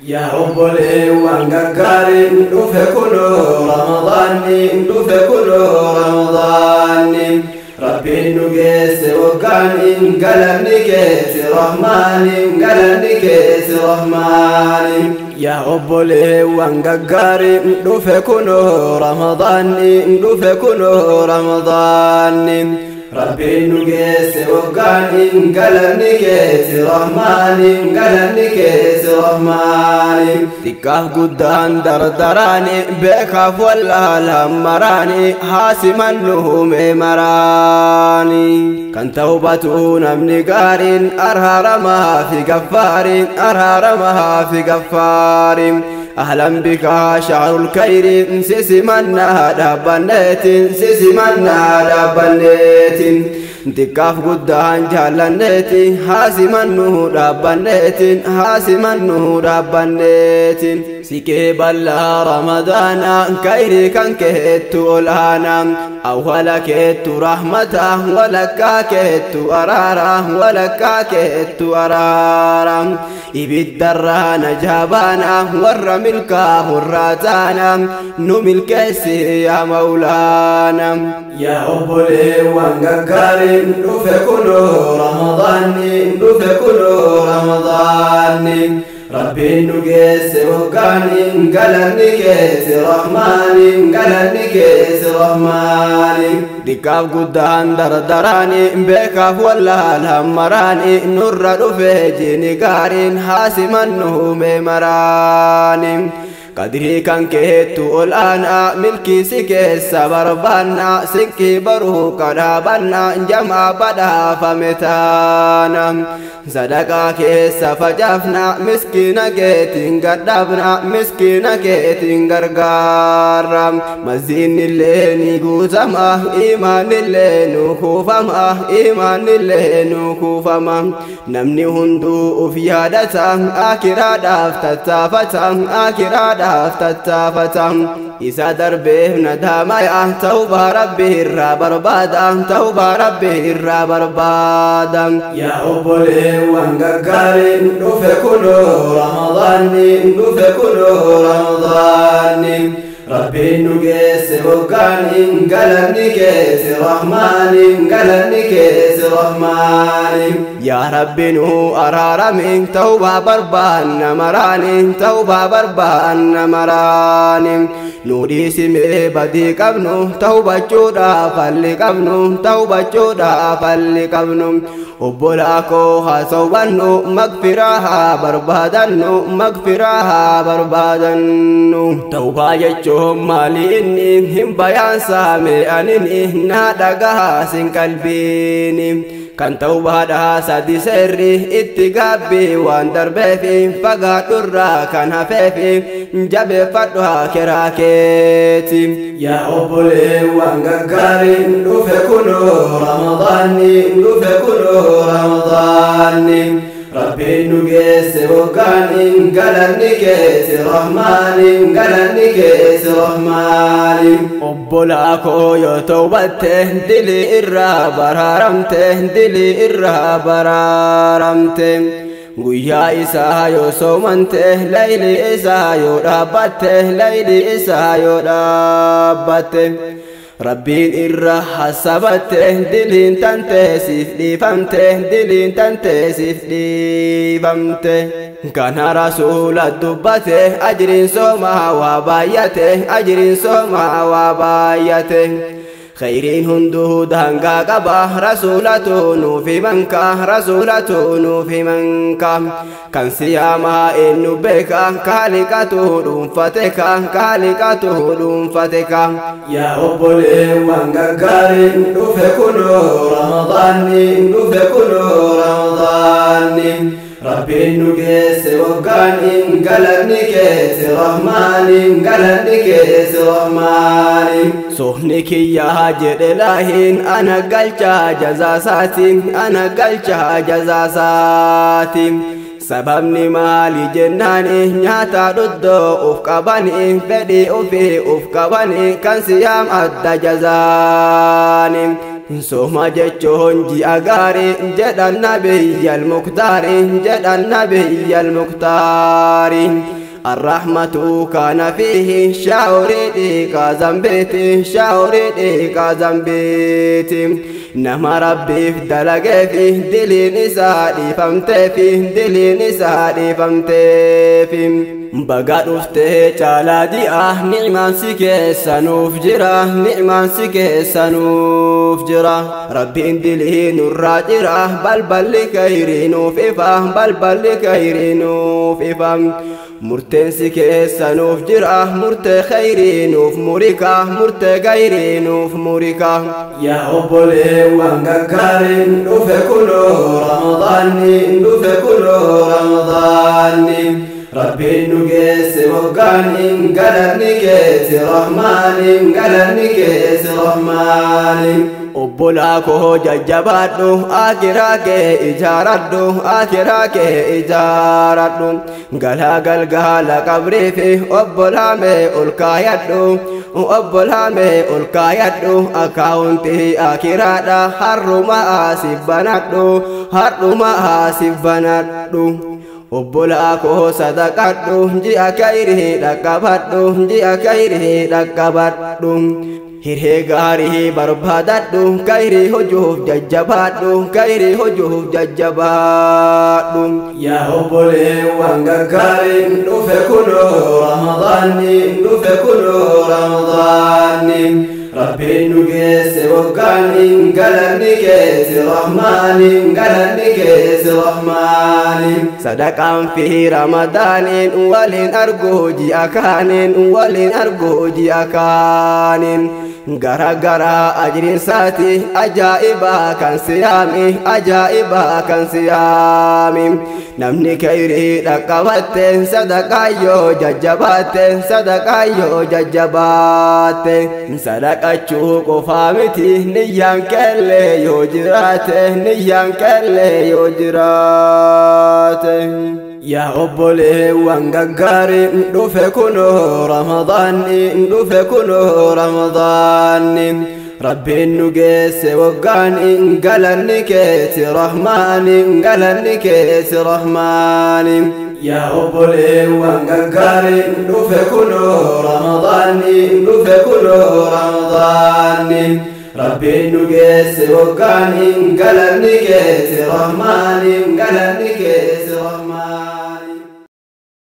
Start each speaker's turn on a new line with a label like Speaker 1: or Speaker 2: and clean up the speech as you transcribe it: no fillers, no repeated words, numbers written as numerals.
Speaker 1: Yaa obboleewwan gaggaariin, dhufe kunoo Ramadaanni, dhufe kunoo Ramadaanni. Rabbiin nu geesse waggaaniin, galanni keeti Rahmaaniin, galanni keeti Rahmaaniin. Yaa obboleewwan gaggaariin, dhufe kunoo Ramadaanni, dhufe kunoo Ramadaanni. Rabbiin nu geesse waggaaniin, galanni keeti Rahmaaniin, galanni keeti Rahmaaniin. Xiqqaaf guddaan dardaraani, beekaaf wallaalaan maraani, haasimannu mee maraani. Kan tawbatu namni gaariin, araaramaa fi gaffaariin, araaramaa fi gaffaariin. أهلا بك شعر الخير، سيسمنا دابنيت، سيسمنا دابنيت. Xiqqaaf guddaan jaallanneeti, haasimannu dhaabbanneetiin, haasimannu dhaabbanneetiin. Siqee bal'aa Ramadaana, kayrii kan keettu olaana, awwala keettu rahmata, walakkaa keettu araara, walakkaa keettu araara. Ibiddarraa najaabaana, warra milkaa hurraa taana, nu milkeessi yaa Maulaana. Yaa obboleewwan gaggaariin, dhufe kunoo Ramadaanni, dhufe kunoo Ramadaanni. Rabbiin nu geesse waggaaniin, galanni keeti Rahmaaniin, galanni keeti Rahmaaniin. Xiqqaaf guddaan dardaraani, beekaaf wallaalaan maraani, nurra dhufe jini gaariin, haasimannu mee maraani. Qadrii kan keettu ol aanaa, milkii si keessa barbaanna, sinqii baruu kadhaabanna, jamaa badhaafame taana. Sadaqaa keessa facaafna, miskiina keetiin gadhaabna, miskiina keetiin gargaarra. Maziinillee ni guutama, imaanillee nu kuufama, imaanillee nu kuufama. Namni hunduu uf yaadata, akiraadhaaf tattaafata, akiraadhaaf tattaafata. Isa darbeef nadaamaya, tawbaa Rabbi irraa barbaada, tawbaa Rabbi irraa barbaada. Yaa obboleewwan gaggaariin, dhufe kunoo Ramadaanni, dhufe kunoo Ramadaanni. Rabbiin nu geesse waggaaniin, galanni keeti Rahmaaniin, galanni keeti Rahmaaniin. Yaa Rabbi nu araarami, tawbaa barbaanna maraani, tawbaa barbaanna maraani. Nu dhiisimee badii qabnu, tawbachuudhaaf halli qabnu, tawbachuudhaaf halli qabnu. Obbolaa koo haa sawwannu, magfiraa haa barbaadannu, magfiraa haa barbaadannu. Tawbaa jechuun maali inni hin bayaansaame anini, naa dhagahaa sin qalbiini. Kan tawbaadhaa sadi seerri, itti gaabbii waan darbeefi, fagaadhurraa kan hafeefi, jabeeffadhu haa keraa keeti. Yaa obboleewwan gaggaariin, dhufe kunoo Ramadaanni, dhufe kunoo Ramadaanni. Rabbiin nu geesse waggaaniin, galanni keeti Rahmaaniin, galanni keeti Rahmaaniin. Obbolaa koo yoo tawbatte, dilii irraa baraaramte, dilii irraa baraaramte. Guyyaa isaa yoo soomante, layli isaa yoo dhaabbatte, layli isaa yoo dhaabbatte. Rabbiin irra hasabatte, diliin tante siif dhiifamte, diliin tante siif dhiifamte. Kana Rasuula dubbate, ajriin soomaa waa baay'ate, ajriin soomaa waa baay'ate. Khayriin hunduu daangaa qaba, Rasuulatu nuuf himanka, Rasuulatu nuuf himanka. Kan siyaamaa eenyu beeka? Kaaliqatu dhuunfate ka, kaaliqatu dhuunfate ka. Yaa obboleewwan gaggaariin, dhufe kunoo Ramadaanni, dhufe kunoo Ramadaanni. Rabbiin nu geesse waggaaniin, galanni keeti Rahmaaniin, galanni keeti Rahmaaniin. Sohni kiyyaa jedhe laahiin, ana galchaa jazaasaatiin, ana galchaa jazaasaatiin. Sababni maali jennaani, nyaata dhuddoo uf qabani, fedhii ufii uf qabani, kan siyaam adda jazaani. Sooma jechuun ji'a gaarii jedhan nabiyyal muktaari jedhan nabiyyal muktaari. الرحمة كان فيه شاوري كازمبيتي شاوري كازمبيتي نما ربي في دلقي فيه دلي نسادي فمتي فيه دلي نسادي فمتي فيه baga dhuftee caalaa ji'a ni'maan si keessa nuuf jira ni'maan si keessa nuuf jira rabbiin dilii nurraa jira balballi kayrii nuuf ifa balballi kayrii nuuf ifa murteen si keessa nuuf jira murtee khayrii nuuf murika murtee gayrii nuuf murika. Yaa obboleewwan gaggaariin dhufe kunoo ramadaanni dhufe kunoo ramadaanni. Rabbiin nu geesse waggaaniin galanni keeti rahmaaniin galanni keeti rahmaaniin. Obbolaa koo jajjabaadhu akiraa kee ijaaradhu akiraa kee ijaaradhu galaa galgaala qabrii fi obbolaa mee ol kaayadhu obbolaa mee ol kaayadhu akkaawuntii akiraadha har'uma asif banadhu har'uma asif banadhu. Obbolaa koo sadaqadhu ji'a kayrii dhaqqabadhu ji'a kayrii dhaqqabadhu hiree gaarii barbaadadhu kayrii hojuuf jajjabaadhu kayrii hojuuf jajjabaadhu. Yaa obboleewwan gaggaariin dhufe kunoo ramadaanni dhufe kunoo ramadaanni. Rabbiin nu geesse waggaaniin galanni keeti rahmaaniin galanni keeti rahmaaniin. Sadaqaan fi ramadaaniin waliin arguu ji'a kaaniin waliin arguu ji'a kaaniin. Gara gara ajriinsaati ajaa'ibaa kan siyaami ajaa'ibaa kan siyaami. Namni kayrii dhaqqabatte sadaqaayyoo jajjabaatte sadaqaayyoo jajjabaatte. Sadaqachuu qofaa miti niyyaan kellee yoo jiraate niyyaan kellee yoo jiraate. Yaa obboleewwan gaggaariin dhufe kunoo ramadaanni dhufe kunoo ramadaanni. Rabbiin nu geesse waggaaniin galanni keeti rahmaaniin galanni keeti rahmaaniin. Yaa obboleewwan gaggaariin dhufe kunoo ramadaanni dhufe kunoo ramadaanni. Rabbiin nu geesse waggaaniin galanni keeti rahmaaniin galanni keeti.